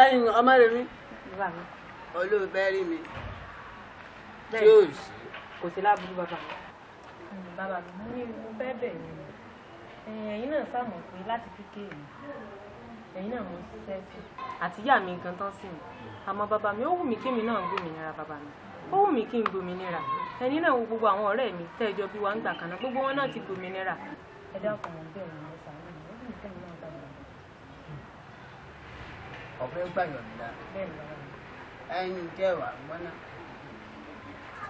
Ẹ̀yin ọmọ rẹ mi Bàbá mi. Olóòfẹ́ rí mi tí Bẹ́ẹ̀ ò sí. Kò sí láburú, bàbá mi. Bàbá mi, mo ní mo fẹ́ bẹ̀ yín ni. Ẹ̀yin náà sàmọ̀ pé láti kékeré mi, ẹ̀yin náà mo ṣiṣẹ́ sí. Àti ìyá mi gan tán sí mi. Àmọ́ bàbá mi, ó wù mí kémi náà gbòmìnira bàbá mi. Ó wù mí kí n gbòmìnira. Ẹ̀yin náà wo gbogbo àwọn ọ̀rẹ́ mi tẹ́ ẹjọ́ bí wa ń gbà kan náà, gbogbo wọn náà ti gbòmìnira. Ẹ dákun, mo bẹ̀ yín, ẹ ṣàánú mi. Ó wù mí kémi náà gbàgbọ́. Ọ̀fẹ́ gbàyọ̀ǹda. Bẹ́ẹ̀ ni, bàbá mi. Ẹ̀yin jẹ́ wà gbọ́ná.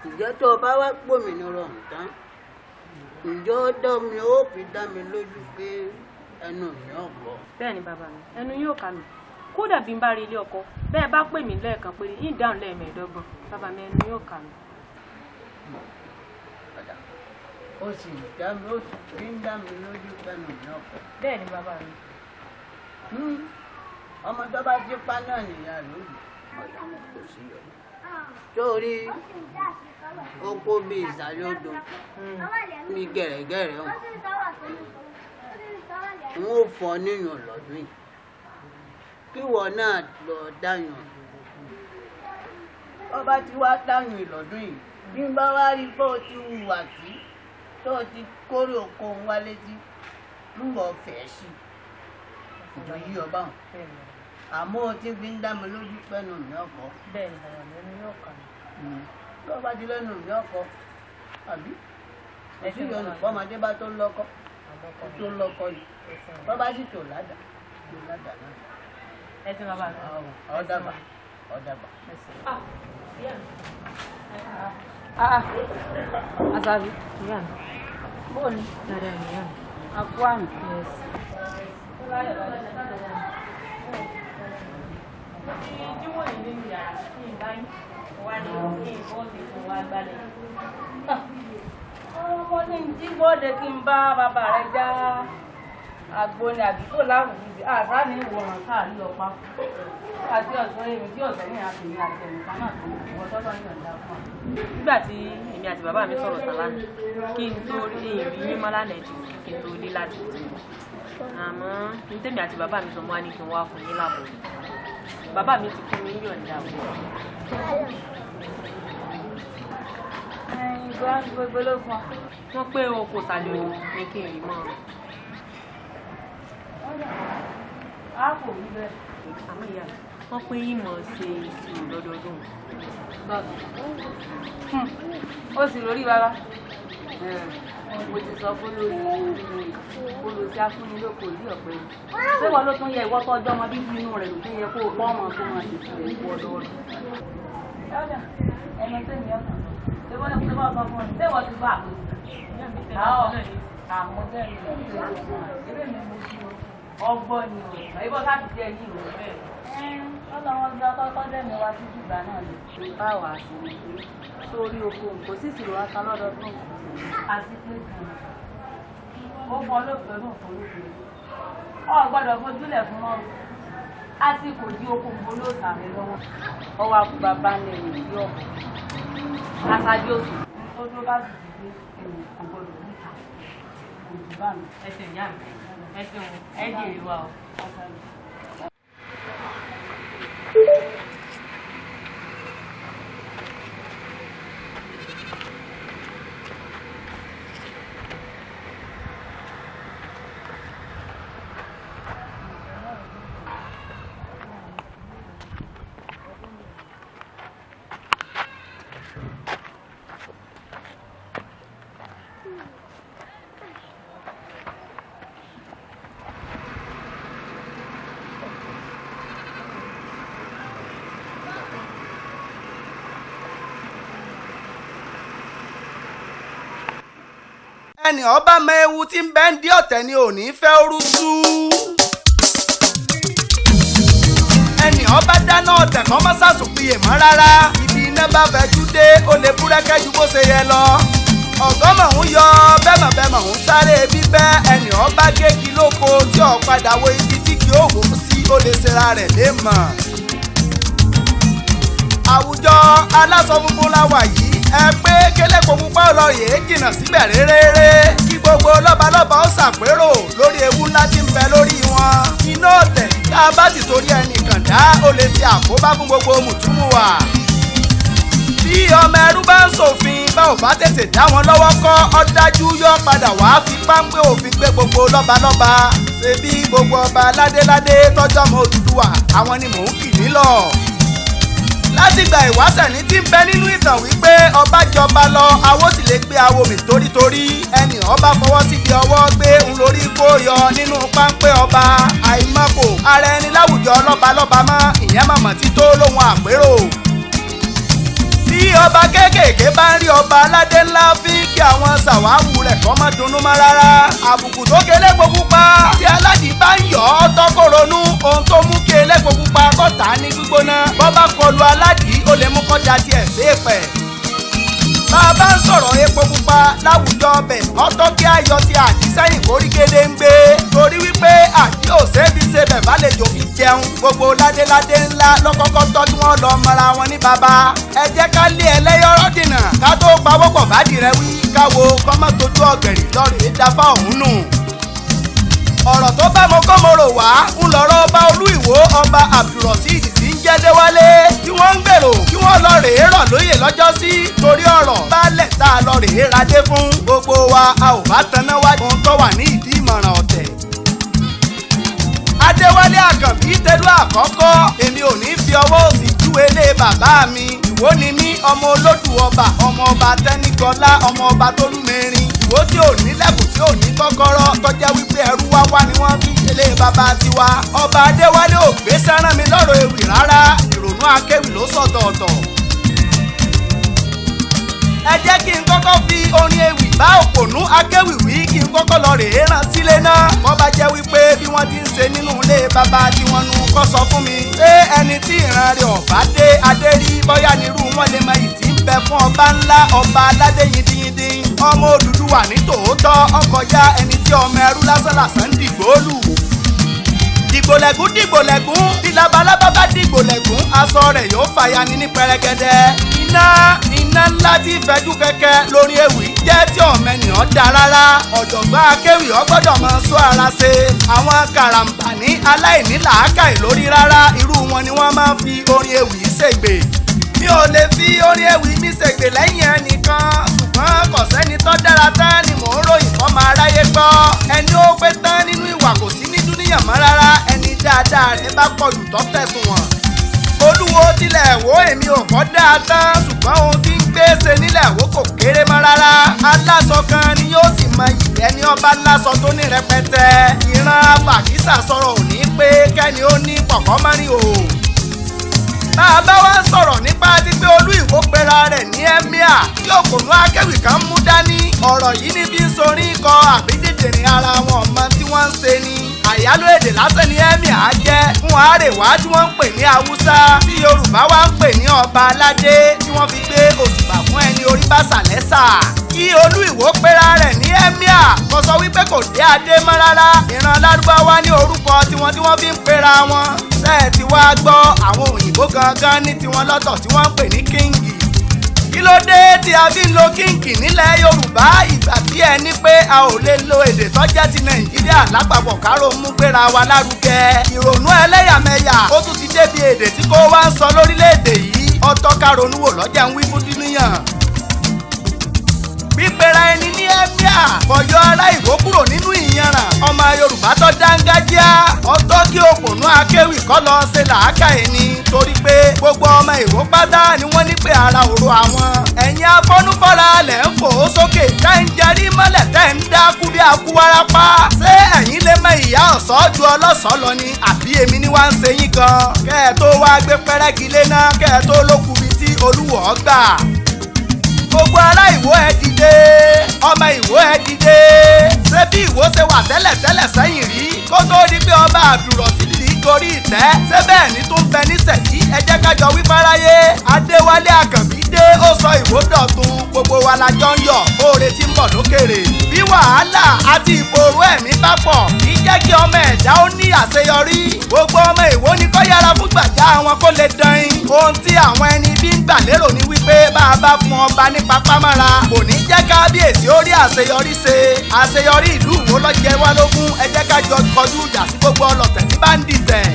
Ǹjẹ́ tó o bá wá gbòmìnira ọ̀hún tán, ǹjẹ́ ó dán mi ó fi dá mi lójú pé ẹnu mi ò gbọ́? Bẹ́ẹ̀ ni, bàbá mi, ẹnu yóò kà mí. Kódà bí n bá rí ilé ọkọ, bẹ́ẹ̀ bá pè mí lẹ́ẹ̀kan péré, yín dáhùn lẹ́ẹ̀mẹ́ẹ̀ẹ́dọ́gbọ̀n. Bàbá mi, ẹnu yóò kà mí. Padà. Ó sì dá mi, ó sì fi ń dá mi lójú pé ẹnu mi ò gbọ́. Bẹ́ẹ̀ ni, bàbá mi. Ọmọ tó bá ti pa náà nìyá lójú. Ọ̀dà kò sí yọ. Sórí oko bíi ìsàlẹ̀ odò ní gẹ̀rẹ́gẹ̀rẹ́ hàn. N ó fọ nínú lọ́dún yìí. Kíwọ náà lọ dáyàn. Ọba ti wá dáyàn lọ́dún yìí. Bí n bá wá rí bó ti hùwà sí, tó o ti kórè oko ń wálé sí, ń bọ̀ fẹ́ sí. Ìjọ yí ọba hàn. Bẹ́ẹ̀ ni, bàbá mi. Àmọ́ o ti fi ń dá mi lójú pẹ́nu mi ọkọ̀. Bẹ́ẹ̀ ni, bàbá mi, ẹnu yóò kà mí. Tó bá ti lẹ́nu mi ọkọ̀, àbí? Èsì yọnu fọmọdé bá tó lọ́kọ́, Àmọ́ tó lọ́kọ́ yìí. Ẹ ṣeun. Bọ́ bá sì tò ládàá, tó ládàá náà. Ẹ ṣeun, bàbá mi. Ọ̀dàbà, ọ̀dàbà. Ẹ ṣeun. Ah, ìyá mi. Ah, Àṣàbí. Ìyá mi. Bóò ni? Dáadáa ni, ìyá mi. Àkú àmì. Yes. Jíwọ̀n yìí nínú yàrá kí n bá yín wá ní kí n bọ́ọ̀dì fún wa gbálẹ̀. Ọmọ ní jí bọ́ọ̀dẹ kí n bá bàbá rẹ já àgbo ni àdúgbò láwùjọ àṣà ní ìwòrán káàrí ọ̀pá. Àti ọ̀sán èmi tí ọ̀sẹ̀ ní àtẹ̀yìn àtẹ̀yìn kan náà tó ìwọ tọ́lọ́ ní ọ̀dà fún wa. Nígbà tí èmi àti bàbá mi sọ̀rọ̀ tán lánàá, kí n tó rí ìrí yín mọ́ lánàá jù kí n tó dé láti tì í. Àmọ́ ní tèmi àti bàbá mi sọ mọ́ á ní kí n wá fún yín láàbọ̀. Bàbá mi ti fún mi yọ̀ǹda o. Ẹyin gbogbo ló fún ọ. Wọ́n pé o kò sàlẹ̀ odò ní kí n rí mọ́ ọ. A kò rí bẹ́ẹ̀. Àmọ́ ìyá mi, wọ́n pé ìmọ̀ ṣe ìṣirò lọ́dọọdún. Ó sì lórí bàbá. Mo ti sọ fún lórí olùsí afúnilóko ìlú ọ̀pẹ yìí. Ṣé wọn ló tún yẹ ìwọ tọjọ́ ọmọ bíbí inú rẹ̀ ló tún yẹ kó o pọ́ ọmọ tó máa ṣètò rẹ̀ kú ọdọọdún? Ọ̀dà ẹnu tẹ̀mí ọ̀sán. Ṣé wọ́n lè sọ fún ọ? Ṣé wọ́n ti bá àpò? Ìyá mi tẹ́lẹ̀ Àwọn náà ní àmọ́ bẹ́ẹ̀ ni eré mi mo ju ọgbọ́n ni o. Ìbọn láti jẹ́ yìí o. Ọlọ́wọ́n gba kọ́kọ́ dẹ̀mí wá sí ìgbà náà lè. Báwa sì ni pé sórí oko kò sí ìṣirò ata lọ́dọọdún. Àti pé gan-an. Ó fọ lóòótọ́ náà fọ lóòótọ́. Ọ gbọ́dọ̀ fojúlẹ̀ fún wọn. Àsìkò di oko ń bolóòtà rẹ lọ́wọ́. Ọwọ́ akú bàbá ń lè rìn sí ọ̀pọ̀. Aṣáájú òsì. Tó tó bá sì ti gbé ẹnì kò gbọ́dọ̀ níta. Kò jù bá mi. Ẹ ṣeun, ìyá mi. Ẹ ṣeun, ẹ jèrè wa o. Aṣáájú. Ẹnì ọba mọ ewu tí ń bẹ ń dí ọ̀tẹ̀ ni ò ní fẹ́ orú sú. Ẹnì ọba dáná ọ̀tẹ̀ kan mọ́ sàsùnpìyè mọ́ rárá. Ibi iná bá fẹjú dé, ó lè búrẹ́kẹ́ ju bó ṣe yẹ lọ. Ọ̀gọ́mọ̀ ń yọ bẹ́mọ̀bẹ́mọ̀ ń sáré bíbẹ́. Ẹnì ọba gégi lóko tí ò padà wo ibi tí kì ó wò ó sí, ó lè ṣera rẹ̀ lé mọ̀. Àwùjọ aláṣọ funfun la wà yìí, ẹ pé kélékòó pupa ọlọ́yè jìnnà síbẹ̀ réréré, kí gbogbo lọ́balọ́ba ó ṣàpérò lórí ewu ńlá tí ń bẹ lórí wọn. Iná ọ̀tẹ̀ tá a bá ti torí ẹnìkan dá, ó lè ṣàkóbá fún gbogbo mùtúmùwà. Bí ọmọ ẹrú bá ń ṣòfin, bá ò bá tètè dá wọn lọ́wọ́ kọ́, ó dájú yọ padà wá fi páńpẹ́ òfin gbé gbogbo lọ́balọ́ba. Ṣe bí gbogbo ọba ládéládé tọ́jọ́ mọ́ Odùduwà, àwọn ni mò ń kì nílọ̀. Látìgbà ìwáṣẹ̀ ní ti ń bẹ nínú ìtàn wípé ọba jọba lọ, awo sì lè gbé awo mì torítorí. Ẹnì ọba fọwọ́ síbi ọwọ́ gbé ń lórí kó yọ nínú páńpẹ́ ọba. Àìmọ̀kò ara ẹni láwùjọ lọ́balọ́ba mọ́, ìyẹn mọ̀mọ́ tí tó lóhun àpérò. Bí ọba kéékèèké bá ń rí ọba aládé ńlá fi kí àwọn sàwáwù rẹ̀ kọ́ mọ́ dunnú mọ́ rárá. Àbùkù tó kélé gbogbo pa tí aládìí bá ń yọ̀ ọ́ tọ́kọ̀rọ̀nù, ohun tó mú kí elégbogbo pa kọ́ta ní gbígbóná. Bọ́ bá kọlu aládìí, ó lè mú kọjá tiẹ̀ séèpẹ̀. Bá a bá ń sọ̀rọ̀ epo pupa láwùjọ ọbẹ̀, ọtọ́ kí a yọ ti àdí sẹ́yìn kórí gédé ń gbé. Torí wípé àdí ò ṣeé fi ṣe bẹ̀ bálejò fi jẹun. Gbogbo ládéládé ńlá lọ́kọ́kọ́ tọ́ kí wọ́n lọ mọra wọn ní baba. Ẹ jẹ́ ká lé ẹlẹ́yọ̀rọ̀ dènà ká tó pawọ́pọ̀ bádìí rẹ wí, káwo kọ́mọ́ tójú ọ̀gẹ̀rì lọ́rẹ̀ẹ́ dáfá òun nù. Ọ̀rọ̀ tó bá mo kọ́ mo rò wá ń lọ́rọ̀ ọba Olú Ìwó, ọba Abdulrasheed tí ń jẹ́ Déwálé, tí wọ́n ń gbèrò kí wọ́n lọ rèé rọ̀ lóyè lọ́jọ́sí. Torí ọ̀rọ̀ baálẹ̀ tá a lọ rèé radé fún gbogbo wa, a ò bá taná wá ohun tó wà ní ìdí ìmọ̀ràn ọ̀tẹ̀. Adéwálé Àkànbí tẹlú àkọ́kọ́, èmi ò ní fi ọwọ́ òsì júwe lé bàbá mi. Ìwó ni mí, ọmọ olódù ọba, ọmọ ọba Tẹ́nígọlá, ọmọ ọba Tólúmẹrin. Ìwó tí ò ní lẹ́kùn, tí ò ní kọ́kọ́rọ́, tọ́jẹ́ wípé ẹrú wá wá ni wọ́n fi ṣẹlẹ̀ bàbá tiwa. Ọba Adéwálé ò gbé sẹ́rán mi lọ́rọ̀ ewì rárá, ìrònú akéwì ló sọ̀tọ̀ọ̀tọ̀. Ẹ jẹ́ kí n kọ́kọ́ fi orin ewì bá òpònú akéwì wí, kí n kọ́kọ́ lọ rèé rán sílé náà. Wọ́n bá jẹ́ wípé bí wọ́n ti ń ṣe nínú ilé bàbá tiwọn nu, kọ́ sọ fún mi. Ṣé ẹni tí ìran rẹ̀ ọ̀bá dé adé rí, bóyá nírú wọn lè mọ ìtì ń bẹ fún ọba ńlá, ọba aládé yindíyindín. Ọmọ Odùduwà ní tòótọ́, ọkọjá ẹni tí ọmọ ẹrú lásánlàsán ń dìgbòólù. Dìgbòlẹ̀gún dìgbòlẹ̀gún, bí labalábá bá dìgbòlẹ̀gún, aṣọ rẹ̀ yóò fàya ni ní pẹrẹgẹdẹ. Iná iná ńlá tí fẹjú kẹ̀kẹ́ lórí ewì jẹ́ tí ọ̀mẹ́nìyàn dá rárá. Ọ̀jọ̀gbọ́n akéwì ó gbọ́dọ̀ máa sọ ara ṣe. Àwọn karambani aláìní làákàyè lórí rárá, irú wọn ni wọ́n máa ń fi orin ewì ṣègbè. Mi ò lè fi orin ewì mi ṣègbè lẹ́yìn ẹnìkan, ṣùgbọ́n kò sẹ́ni tó dára tán ni mò ń ròyìn fọ́ máa ráyé gbọ́. Ẹni ó pé tán nínú ìwà kò sí ní dúníyàn mọ́ rárá, ẹni dáadáa rẹ̀ bá pọ̀ jù tó tẹ̀sùn wọn. Olúwo tilẹ̀ wò, èmi ò kọ́ dáa tán, ṣùgbọ́n ohun tí ń gbé ṣe nílẹ̀ wò kò kéré mọ́ rárá. Aláṣọ kan ni yóò sì mọ iyì ẹni ọba láṣọ tó ní rẹpẹtẹ. Ìran afàkísà sọ̀rọ̀ ò ní pé kẹ́ni ó ní pọ̀kọ́ mọ́rin o. Bá a bá wá ń sọ̀rọ̀ nípa ti pé Olú Ìwó pera rẹ̀ ní ẹ́míà tí òpònú akéwì kan mú dání, ọ̀rọ̀ yìí ní bí ń sorí kọ àbí dìdìrín ara wọn ọmọ tí wọ́n ń ṣe ni. Àyálò èdè lásán ni ẹ́míà jẹ́ fún àárẹ̀wá tí wọ́n ń pè ní Haúsá, tí Yorùbá wá ń pè ní ọba aládé, tí wọ́n fi gbé òṣùbà fún ẹni orí bá sàlẹ́sà. Kí Olú Ìwó pera rẹ̀ ní ẹ́míà kò sọ wípé kò dé adé mọ́ rárá. Ìran Lárúbáwá ní orúkọ tiwọn tí wọ́n fi ń pera wọn. Ṣé ẹ ti wá gbọ́, àwọn òyìnbó gangan ní tiwọn lọ́tọ̀ tí wọ́n ń pè ní kíngì. Kí ló dé tí a fi ń lo kíngì nílẹ̀ Yorùbá, ìgbà tí ẹ ní pé a ò lè lo èdè tó jẹ́ ti Nàìjíríà lápapọ̀ kárò mú gbéra wa lárugẹ? Ìrònú ẹlẹ́yàmẹ̀yà ó tún ti débi èdè tí kò wá ń sọ lórílẹ̀‐èdè yìí. Ọ̀tọ̀ karonú wò lọ́jà ń wí fún dúníyàn. Pípera ẹni ní ẹ́míà kò yọ ará Ìwó kúrò nínú ìyanràn. Ọmọ Yorùbá tó dángájíá, ọ̀tọ̀ kí òpònú akéwì kọ́ lọ ṣe làákà ẹni, torí pé gbogbo ọmọ Ìwó pátá ni wọ́n ní pé ara òro àwọn. Ẹ̀yin afọ́núfọ́ra lẹ̀ ń fò ó sókè, tẹ́ ń jẹrí mọ́lẹ̀, tẹ́ ń dákú bí akúwarapá. Ṣé ẹ̀yin lè mọ ìyá ọ̀sọ́ ju ọlọ́sọ́ lọ ni, àbí èmi ni wá ń ṣe yín gan? Kẹ́ ẹ tó wá gbé pẹ́rẹ́gì lé náà, kẹ́ ẹ tó lókùbi tí Olúwọ̀ gbà. Gbogbo ará Ìwó ẹ dìde, ọmọ Ìwó ẹ dìde. Ṣé bí Ìwó ṣe wà tẹ́lẹ̀tẹ́lẹ̀ sẹ́yìn rí kó tó di pé ọba Abdulrasheed gorí ìtẹ́, ṣé bẹ́ẹ̀ ni tó ń bẹ nísẹ̀yí? Ẹ jẹ́ ká jọ wí fáráyé. Adéwálé Àkànbí dé, ó sọ Ìwó dọ̀tun, gbogbo wa la jọ ń yọ̀ oore tí ń bọ̀ lókèrè. Bí wàhálà àti ìfòòró ẹ̀mí bá pọ̀, kì í jẹ́ kí ọmọ ẹ̀dá ó ní àṣeyọrí. Gbogbo ọmọ Ìwó ni kó yára fún gbàjá wọn kó lè dán. Ohun tí àwọn ẹni bí ń gbà lérò ni wípé bá a bá fún ọba ní papámọ́ra, kò ní jẹ́ kábíyèsí ó rí àṣeyọrí ṣe. Àṣeyọrí ìlú Ìwó ló jẹ wá lógún. Ẹ jẹ́ ká jọ kọjú ìjà sí gbogbo ọlọ̀tẹ̀ tí bá ń dìtẹ̀.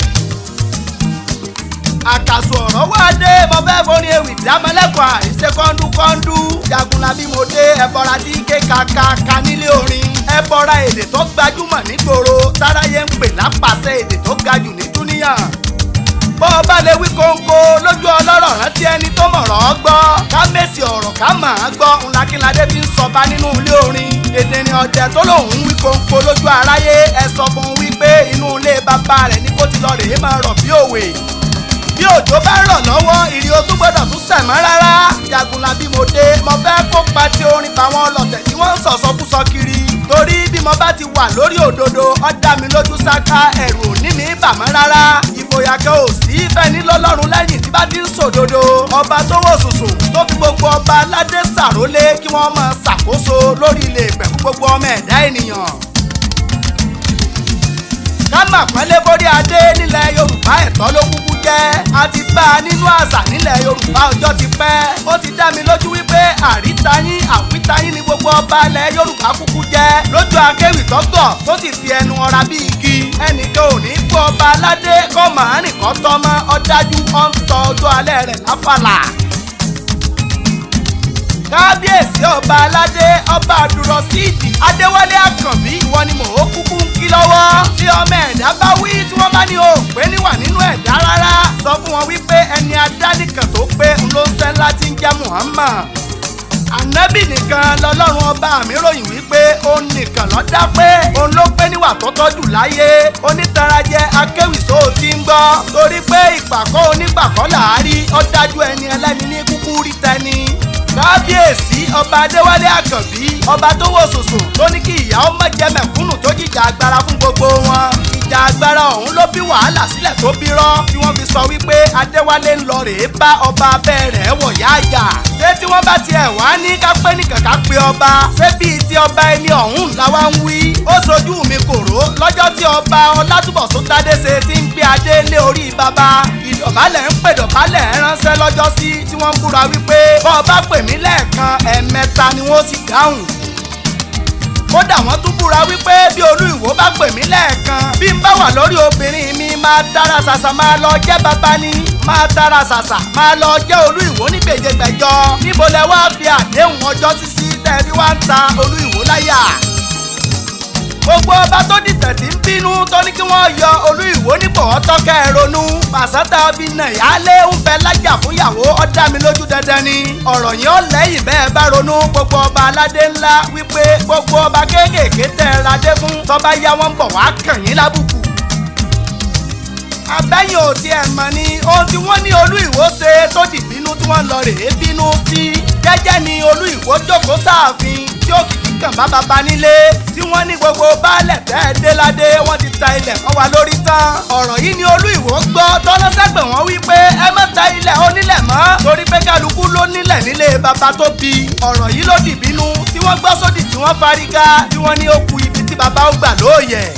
Àkàsù ọ̀rọ̀ wá dé, mo fẹ́ forin ewì dámọ́lẹ́kọ̀ọ́ àìṣe kọ́ńdúkọ́ńdú. Jagunlabi mo dé, ẹbọra tí ké kakaka nílé orin. Ẹbọra èdè tó gbajúmọ̀ nígboro, táráyé ń pè lápàṣẹ èdè tó ga jù ní dúníyàn. Bọ́ ọ bá lè wí kóńkó lójú ọlọ́rọ̀, rántí ẹni tó mọ̀rọ̀ ọ́ gbọ́. Ká mèsì ọ̀rọ̀ ká mà á gbọ́, ńlákínládé fi ń sọba nínú ilé orin. Èdè ni ọ̀dẹ̀ tó lòun ń wí kóńkó lójú aráyé, ẹ sọ fún un wípé inú ilé bàbá rẹ̀ ni kó ti lọ rèé máa rọ̀ bí òwe. Bí òjò bá rọ̀ lọ́wọ́, ìrì o tún gbọ́dọ̀ tún sẹ̀ mọ́ rárá. Jagunlabi mo dé, mo fẹ́ kópa tí orin bá wọn lọ̀tẹ̀ tí wọ́n ń sọ̀sọ́kúsọ kiri. Torí bí mo bá ti wà lórí òdodo, ó dá mi lójú sáká, ẹ̀rù ò ní mi bà mọ́ rárá. Ìfòyà kan ò sí fẹ́ni lọ́lọ́run lẹ́yìn tí bá ti ń sòdodo. Ọba tó wò sùsùn tó fi gbogbo ọba aládé sàrólé kí wọ́n máa ṣàkóso lórí ilé ìpẹ̀ fún gbogbo ọmọ ẹ̀dá ènìyàn. Ká mà pọ́nlé bórí adé nílẹ̀ Yorùbá, ẹ̀tọ́ ló kúkú jẹ́. A ti bá a nínú àṣà nílẹ̀ Yorùbá ọjọ́ ti pẹ́. Ó ti dá mi lójú wípé àrítayín àwítayín ni gbogbo ọba ilẹ̀ Yorùbá kúkú jẹ́. Lójú akéwì tọ́gọ̀ tó sì fi ẹnu ọra bí igi. Ẹnìkan ò ní kó ọba aládé kó màá rìn kọ́ tọ́mọ́, ọ̀dájú ọ̀ ń tọ́ ọjọ́ alẹ́ rẹ̀ láfàlà. Kábíyèsí ọba aládé, ọba Abdulrasheed Adéwálé Àkànbí, ìwọ ni mò ń kúkú ń kí lọ́wọ́. Tí ọmọ ẹ̀dá bá wí tí wọ́n bá ní o pé níwà nínú ẹ̀dá rárá, sọ fún wọn wípé ẹni adánìkàn tó pé ń ló ń sẹ́ ńlá tí ń jẹ́ Muhammad. Ànábì nìkan lọ́lọ́run ọba mi ròyìn wípé òun nìkan ló dá pé òun ló pé níwà tó tọ́jú láyé. Onítarajẹ akéwìsó ti ń gbọ́, torí pé ìpàkọ́ onípàkọ́ làárí, ó dájú ẹni ẹlẹ́ni ní kúkú rí tẹni. Kábíyèsí ọba Adéwálé Àkànbí, ọba tó wò sùsùn tó ní kí ìyá ọmọ jẹ mẹ̀kúnnù tó jìjà agbára fún gbogbo wọn. Ìjà agbára ọ̀hún ló bí wàhálà sílẹ̀ tó bí rọ́, tí wọ́n fi sọ wípé Adéwálé ń lọ rèé bá ọba abẹ́ rẹ̀ wọ̀yá àjà. Ṣé tí wọ́n bá tiẹ̀ wá ní ká pé nìkan ká pe ọba, ṣé bíi ti ọba ẹni ọ̀hún làwa ń wí? Ó sojú mi kòró lọ́jọ́ tí ọba Ọlátúbọ̀sún Tádéṣe ti ń gbé adé lé orí bàbá. Ìdọ̀bálẹ̀ ń pèdọ̀bálẹ̀ ránṣẹ́ lọ́jọ́ sí tí wọ́n ń búra wípé bọ́ ọba pè mí lẹ́ẹ̀kan, ẹ̀ẹ̀mẹ́ta ni wọ́n sì dáhùn. Kódà wọ́n tún búra wípé bí Olú Ìwó bá pè mí lẹ́ẹ̀kan, bí n bá wà lórí obìnrin mi, máa tara ṣàṣà máa lọ jẹ́ bàbá ni, máa tara ṣàṣà máa lọ jẹ́ Olú Ìwó ní gbèjègbèjọ. Níbo lẹ wá fi àdéhùn ọjọ́ sísí tẹ́ẹ̀rí wá ń ta Olú Ìwó láyà? Gbogbo ọba tó dìtẹ̀ tí ń bínú tó ní kí wọ́n yọ Olú Ìwó nípò ọtọ́kẹ́ ẹ ronú. Pàṣátà bí nàyálé ń bẹ lájà fúnyàwó, ó dá mi lójú dandan ni. Ọ̀rọ̀ yẹn ó lẹ́yìn bẹ́ẹ̀ bá ronú. Gbogbo ọba aládé ńlá wípé gbogbo ọba kéékèèké tẹ́ ẹ radé fún, tọ́ba yá wọn bọ̀ wá kàn yín lábùkù. Abẹ́yìn ò tiẹ̀ mọ̀ ni ohun tí wọ́n ní Olú Ìwó ṣe tó di bínú tí wọ́n lọ rèé bínú sí. Jẹ́jẹ́ ni Olú Ìwó jókòó sáàfin tí òkìkí kàn bá baba nílé, tí wọ́n ní gbogbo baálẹ̀ tẹ́ ẹ dé ládé, wọ́n ti ta ilẹ̀ mọ́ wa lórí tán. Ọ̀rọ̀ yìí ni Olú Ìwó gbọ́ tọ́lọ́sẹ̀gbẹ̀ wọ́n wí pé ẹ má ta ilẹ̀ onílẹ̀ mọ́, torí pé kálukú ló nílẹ̀ nílé baba tó bí. Ọ̀rọ̀ yìí ló di bínú tí wọ́n gbọ́ sódì tí wọ́n fárígá, tí wọ́n ní ó ku ibi tí baba ó gbà lóòyẹ̀.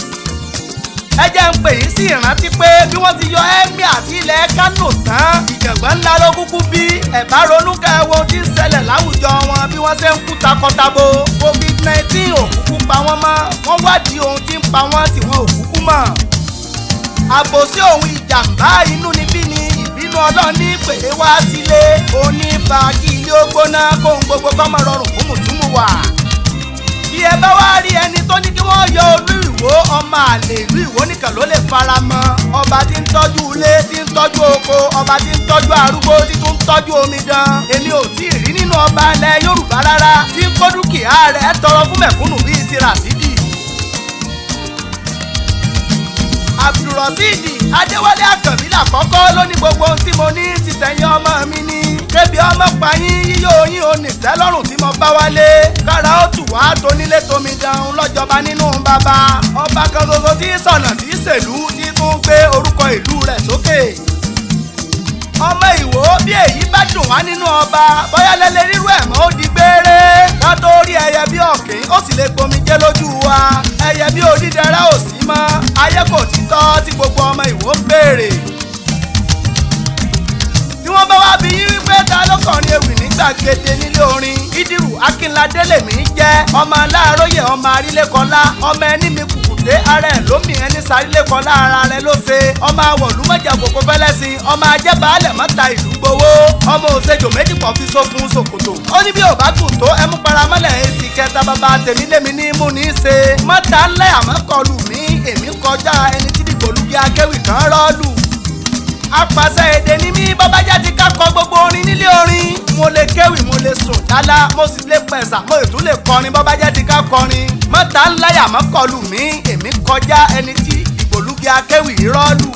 Ẹ jẹ́ ń pè yín sí ìrántí pé bí wọ́n ti yọ ẹ́mí àti ilẹ̀ Kánò tán, ìjàngbọ̀n ńlá ló kúkú bí. Ẹ̀bá ronú ká ẹ wo ohun tí ń ṣẹlẹ̀ láwùjọ wọn bí wọ́n ṣe ń kú takọtabo. COVID-19 ò kúkú pa wọ́n mọ́, wọ́n wádìí ohun tí ń pa wọ́n tí wọ́n ò kúkú mọ̀. Àbòsí òun ìjàmbá inú níbí ni ìbínú Ọlọ́run ní pè é wá sílé. Òní fa kí ilé ó gbóná kóhun gbogbo kọ́mọ rọrùn fún mùtúmù wà. Bí ẹ bá wá rí ẹni tó ní kí wọ́n yọ Olú Ìwó, ọmọ àlè ìlú Ìwó nìkan ló lè fara mọ́. Ọba tí ń tọ́jú ilé, tí ń tọ́jú oko, ọba tí ń tọ́jú arúgbó, tí tún ń tọ́jú omidan. Èmi ò tí ì rí nínú ọba ilẹ̀ Yorùbá rárá tí ń kó dúkìá rẹ̀ tọrọ fún mẹ̀kúnnù bíi ti Ràṣídì. Abdulrasheed Adéwálé Àkànbí làkọ́kọ́ ló ní gbogbo ohun tí mo ní ti tẹ̀yìn ọmọ mi ní. Kébi ọmọ payín yíyó yín ò ní tẹ́lọ́rùn tí mo bá wálé. Kára ó tù wá tonílé tomi dàrún lọ́jọba nínú bàbá. Ọba kan ṣoṣo tí sọ̀nà tí ṣèlú tí tún gbé orúkọ ìlú rẹ̀ sókè. Ọmọ Ìwó bí èyí bá dùn wá nínú ọba, bóyá lẹ́lẹ́ rírú ẹ̀ mọ́ ó di gbére. Ká tó rí ẹyẹ bí ọ̀kín, ó sì lè gbomijé lójú wa. Ẹyẹ bí odídẹrẹ́ ò sí mọ́, ayé kò títọ́ tí gbogbo ọmọ Ìwó ń béèrè. Tí wọ́n bá wá bí yín wípé ta ló kọrin ewì ní gbàgede nílé orin, Ìdírù Akínládé lèmi jẹ́, ọmọ Aláàróyè, ọmọ Arílékọlá, ọmọ ẹni mi kùkù Lùkùté ara ẹ̀ lómi ẹni sáré kọ́ lára rẹ̀ ló ṣe. Ọmọ àwọ̀lú mọ̀jà kòkó fẹ́lẹ́sìn, ọmọ ajẹ́ baálẹ̀ mọ́ta ìlú gbowó. Ọmọ òṣèjò méjì pọ̀ fi sókun ṣòkòtò. Ó ní bí ò bá gùn tó ẹmú paramọ́lẹ̀ èsì kẹta bàbá tèmi lémi ní mú ní í ṣe. Mọ́ta ńlẹ̀ àmọ́ kọlù mí, èmi kọjá ẹni tí dìgbòlugi akéwì kan rọ́ọ̀lù. Apàṣẹ èdè ni mí, bàbá jáde ká kọ gbogbo orin nílé orin. Mo lè kéwì, mo lè sùn lálá, mo sì lè pẹ̀sà, mo sì tún lè kọrin bàbá jáde ká kọrin. Mọ́ta ńláyà mọ́kọlù mí, èmi kọjá ẹni tí ìgbòlugi akéwì rọ́ọ̀lù.